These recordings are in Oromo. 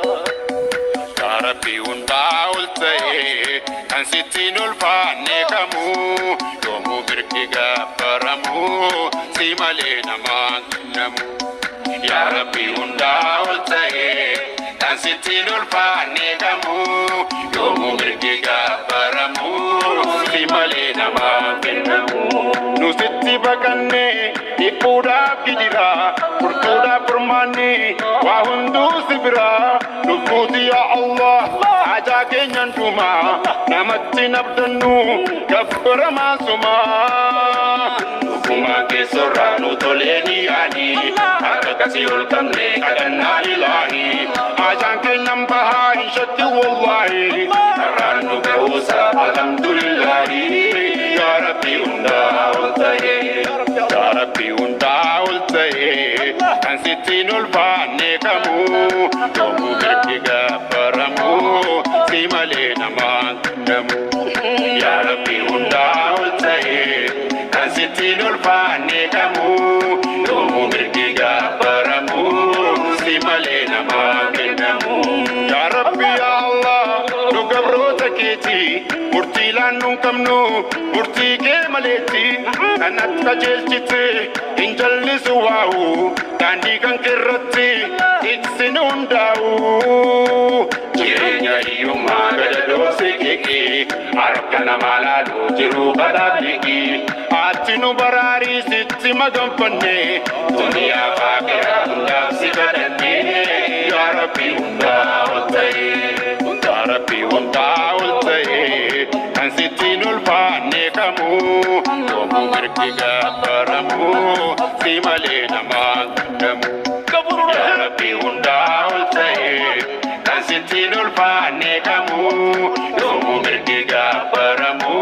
Yaa Rabbi hundaa ol ta'e kan sitti hin ulfaanne kamuu yoomuu mirgi gabbaramu si malee namaan kennamu. Yaa Rabbi hundaa ol ta'e kan sitti hin ulfaanne kamuu yoomuu mirgi gabbaramu si malee namaan kennamu. Nu sitti baqanne dhiphuudhaaf gijira furtuudhaaf furmaanni waa hunduu si bira lubbuuti yaa Allah haajaa keenyan dhuma namatti nabdannu gabbaramaa suma. Dhuguma keessorraa nu tolee ni yaani akka kasii ol qabne kadhannaa ilaahi haajaan keenyan bahaa hin shakki wallaahi karaan nu ga'uusa alhamdulillaahi yaa Rabbi hundaa ol ta'e yaa Rabbi hundaa ol ta'e kan sitti hin ulfaanne kamuu yoomuu mirgi gabbaramu si malee namaan kennamu. Yaa Rabbi hundaa ol ta'e kan sitti hin ulfaanne kamuu yoomuu mirgi gabbaramu si malee namaan kennamu. Yaa Rabbi yaa Allah nu gabroota keeti murtii laannu hin qabnu murtii kee maleetti kan ati qajeelchite hin jallisu waa'u daandii kan keerratti tiksin hundaa'u. Jireenya hiyyummaa gadadoo siqiqi harka namaa laaluu jiruu badhaadhiqi ati nu baraarii sitti maganfanne duniyaa faaqiraa hundaaf si kadhanne yaa Rabbi hundaa ol ta'e yaa Rabbi hundaa ol ta'e kan sitti hin ulfaanne kamuu yoomuu mirgi gabbaramu si malee namaan kennamu. Yaa Rabbi hundaa ol ta'e kan sitti hin ulfaanne kamuu yoomuu mirgi gabbaramu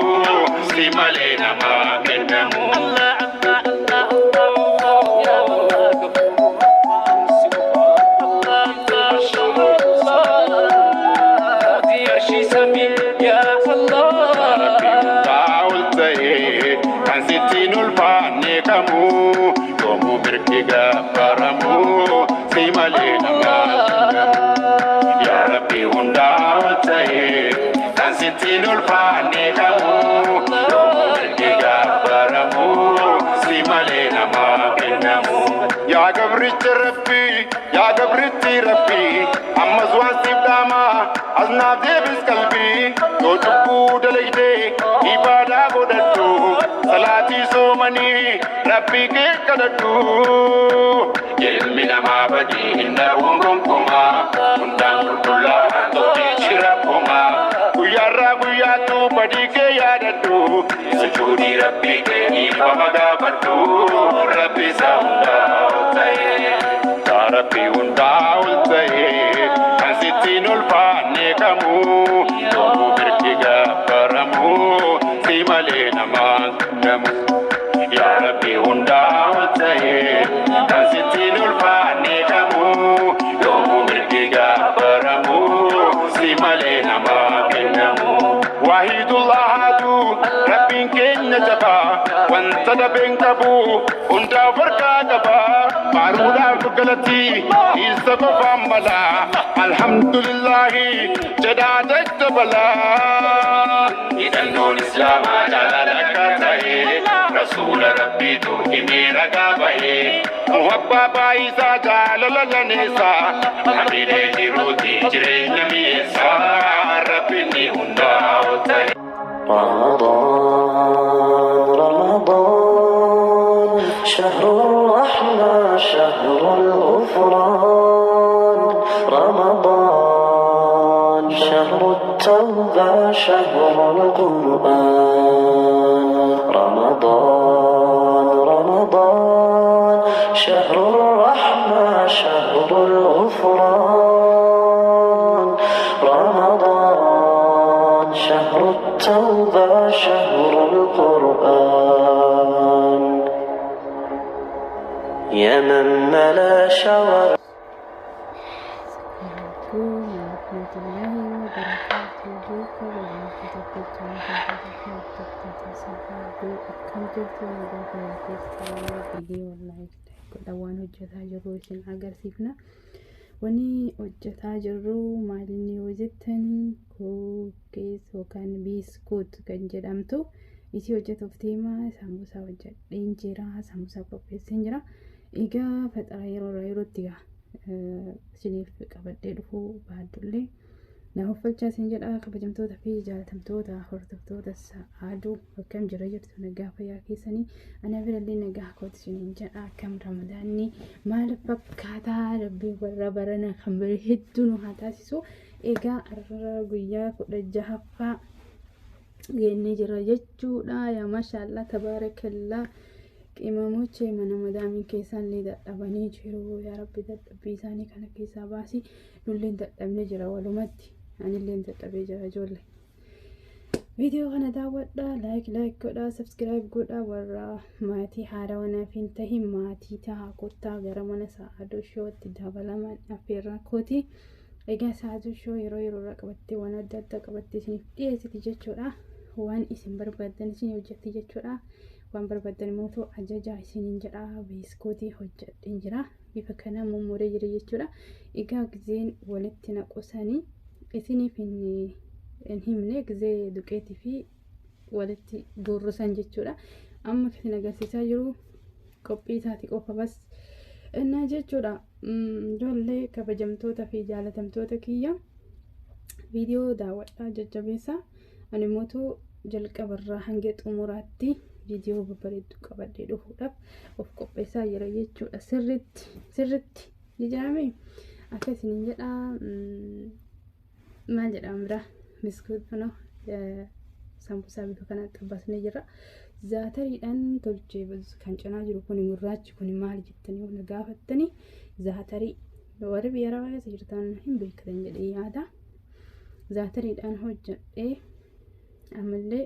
si malee namaan kennamu. Yaa Rabbi hundaa ol ta'e kan sitti hin ulfaanne kamuu yoomuu mirgi gabbaramu si malee namaan kennamu. Yaa Rabbi hundaa ol ta'e kan sitti hin ulfaanne kamuu yoomuu mirgi gabbaramu si malee namaan kennamu. Yaa gabricha Rabbi yaa gabritti Rabbi ammas waan siif dhaama as naaf deebis qalbii yoo cubbuu dalagdee ibaadaa godhadhu salaatii soomanii Rabbii kee kadhadhu. Ilmi namaa badii hin dhabuun gonkumaa hundaan qulqullaa'aa tokkichi rabbumaa guyyaarraa guyyaattuu badii kee yaadadhu sujuudii Rabbii kee dhiifama gaafadhu Rabbi isa hundaa ol ta'e. Yaa Rabbi hundaa ol ta'e kan sitti hin ulfaanne kamuu yoomuu mirgi gabbaramu si malee namaan kennamu. Yaa Rabbi hundaa ol ta'e kan sitti hin ulfaanne kamuu yoomuu mirgi gabbaramu si malee namaan kennamu. Waahidullah haadu Rabbiin keenya jabaa wanta dabeen qabu hundaaf harkaa qaba faaruudhaaf galatii isa qofaan mala alhamdulillahi jedhaa daddabalaa. Hidhannoon Islaamaa jaalala akka ta'e rasuula Rabbiitu himee ragaa bahee muhabbaa baayisaa jaalala laneessaa hamilee jiruuti jireenya mi'eessaa Rabbiin ni hundaa ol ta'e. رمضان رمضان شهر الرحمة شهر الغفران رمضان شهر التوبة شهر القرآن رمضان رمضان شهر الرحمة شهر الغفران رمضان شهر التوبة شهر القرآن يا من ملا شوارع Assalamualaikum warahmatullahi wabarakatuh. Kabajamtoota fi jaallatamtoota hordoftoota Sa'aaduu, akkam jirtu? Nagaa fayyaa keessanii? Viidiyoo like godha. Waan hojjetaa jirru isin agarsiifna. Wanni hojjetaa jirru maalinni yoo jettanii, cookies yookaan biiskuut kan jedhamtu isii hojjetuuf deema. Sambuusaa hojjedheen jira, sambuusaa qopheesseen jira. Egaa faxara yeroo irraa yerootti gaa isiniif qabadhee dhufuu baadullee na uffachaa isin jedha. Kabajamtoota fi jaalatamtoota hordoftoota Sa'aaduu, akkam jira jirtu? Nagaa fayyaa keessanii? Ana birallee nagaa kooti isiniin jedha. Akkam Ramadaanni maal fakkaataa? Rabbii warra barana kan bira hedduu nu haa taasisu. Egaa har'a guyyaa 16ffaa geennee jira jechuudha. Yaa maashaallaa, tabaarakallaa, qimamochee mana madaamiin keessaallee dadhabanii jiru. Yaa Rabbi, dadhabbii isaanii kana keessaa baasi. Nulleen dadhabnee jira, walumatti anilleen dadhabee jira. Ijoollee, viidiyoo kana daawwadhaa, like like godhaa, subscribe godhaa. Warra maatii haarawaa naaf hin tahin maatii tahaa, kottaa gara mana Sa'aaduu Showtti dabalaman affeerraa kooti. Egaa Sa'aaduu Show yeroo yeroorraa qabattee waan adda addaa qabattee isiniif dhiyeessiti jechuudha. Waan isin barbaaddan isin hojjetti jechuudha. Waan barbaaddan immoo ajajaa isiniin jedha. Biiskootii hojjedheen jira, bifa kana mummuree jira jechuudha. Egaa gizeen walitti naqusanii isiniif hin himne, gizee duqeetii fi walitti guurrusan jechuudha. Amma kan agarsiisaa jiru qophii isaati qofa bas innaa jechuudha. Ijoollee, kabajamtoota fi jaalatamtoota kiyya, viidiyoo daawwadhaa, jajjabeessa. Ani immoo jalqabarraa hanga xumuraatti viidiyoo babbareedduu qabadhee dhufuudhaaf of qopheessaa jira jechuudha. Sirritti sirritti ni akka isiniin jedha. Maal jedhama biraa, biskuut kunoo sambusaa bifa kanaan xabbasnee jira. Zaatariidhaan tolchee. Kan cinaa jiru kun gurraachi kun maal jettanii yoo na gaafattanii, zaatarii warri biyya arabaa keessa jirtan hin beektan jedhee yaada. Zaatariidhaan hojjedhee, ammallee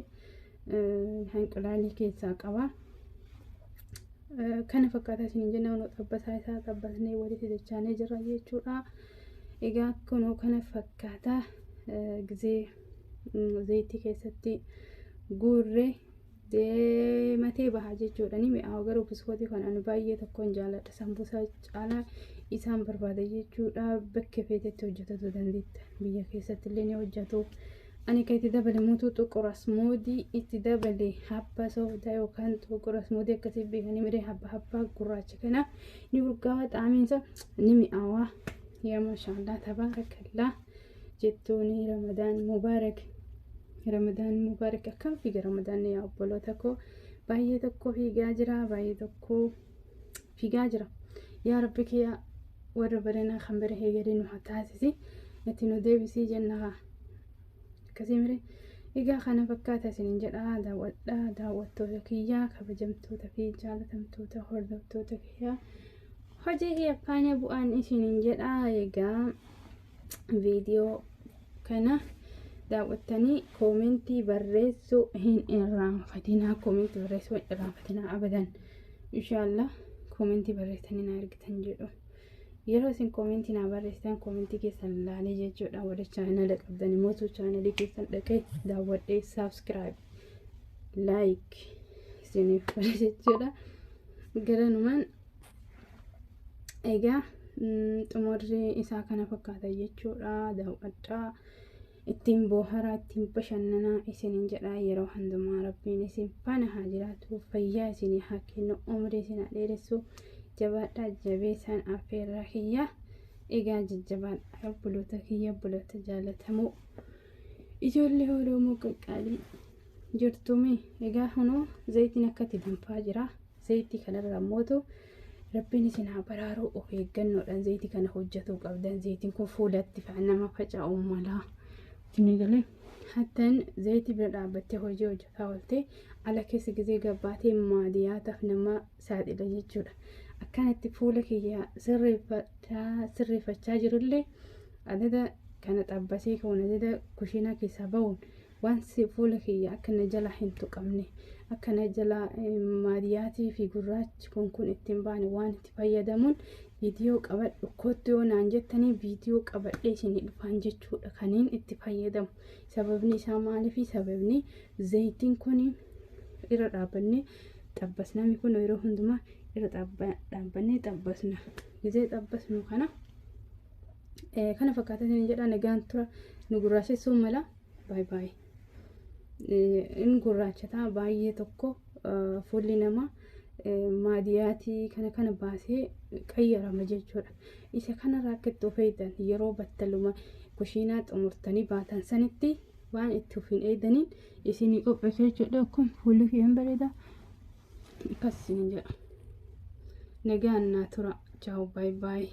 hanqilaalii keessaa qaba. Kana fakkaataa isin jenna. Kunoo xabbasaa isaa xabbasnee walitti dachaanee jira jechuudha. Egaa kunoo kana fakkaataa gizee zayitii keessatti guurree deematee baha jechuudha. Ni mi'aawa garuu biskootii kan ani baay'ee tokkoon jaaladha. Sambuusaa caalaa isaan barbaada jechuudha. Bakka feetetti hojjetatu dandeetta. Biyya keessatti illee ni hojjetu. Ani kan itti dabale mootuu xuqur asmoodii itti dabale, habba sooftaa yookaan xuqur asmoodii akkasii beekanii miree, habba habbaa gurraacha kana ni urgaawa, xaamiinsa ni mi'aawa. Yaa maashaallah, tabaarakallaa jettuuni. Ramadaan mubaarak, Ramadaan mubaarak. Akkam fiiga Ramadaan, yaa obboloota koo? Baay'ee tokko fiigaa jira, baay'ee tokko fiigaa jira. Yaa Rabbi kiyya, warra baranaa kan bara heegalee nu haa taasisi, itti nu deebisii jenna, akkasii mire. Egaa kana fakkaata isiniin jedha. Daawwadhaa, daawwattoota kiyyaa, kabajamtoota fi jaalatamtoota hordoftoota kiyyaa, hojii kiyya faana bu'aan isiniin jedha. Egaa viidiyoo kana daawwattanii koomentii barreessuu hin irraanfatinaa, koomentii barreessuu hin irraanfatinaa abadan. Inshaallah koomentii barreessanii na argitan jedhu. Yeroo isin koomentii naa barreessitan koomentii keessan laalee jechuudha. Warra chaanala qabdan immoo chaanalii keessan dhaqee daawwadhee subscribe, like isiniif godha jechuudha. Garanumaan egaa xumurri isaa kana fakkaata jechuudha. Daawwadhaa, ittiin booharaa, ittiin bashannanaa isiniin jedha. Yeroo hundumaa Rabbiin isin faana haa jiraatu, fayyaa isinii haa kennu, umrii isin haa dheeressu. Jabaadhaa, jabeessaan affeerraa kiyya. Egaa jajjabaadha, obboloota kiyya, obboloota jaalatamoo, ijoollee Oromoo qaqqaalii, jirtumi? Egaa kunoo zayitiin akkatti danfaa jira. Zayitii kanarra mootu Rabbiin isin haa baraaru. Of eeggannoodhaan zayitii kana hojjetuu qabdan. Zayitiin kun fuulatti nama faca'uu mala. Isin galee hattan zayitii bira dhaabbattee hojii hojjetaa oolte ala keessa gizee gabbaatee maadiyaataaf nama saaxila jechuudha. Akkanatti fuula kiyya sirreeffachaa jirullee adada kana xabbasee ka'uun, adada kushiinaa keessaa bahuun, waan fuula kiyya akka na jala hin tuqamne, akka na jala maadiyaatii fi gurraachi kun ittiin baane waan itti fayyadamuun Viidiyoo qabadhu kottu yoo naan jettanii, viidiyoo qabadhee isinii dhufaan jechuudha kaniin itti fayyadamu. Sababni isaa maaliifi? Sababni zayitiin kun irra dhaabbannee xabbasnami kun yeroo hundumaa irra dhaabbannee xabbasna. Gizee xabbasnu kana kana fakkaata isin jedha. Nagaan tura. Nu gurraachessuu mala. Baay'ee baay'ee in gurraachataa baay'ee tokko fuulli namaa maadiyaatii kana kana baasee qayyarama jechuudha. Isa kanarraa akka itti of eegdan, yeroo battaluma kushiinaa xumurtanii baatan sanitti waan itti of hin eegdaniin isinii qopheessu jechuudha. Kun fuulli kee hin bareeda akkas isin jedha. Nagaan naa tura. Ciao, bye bye.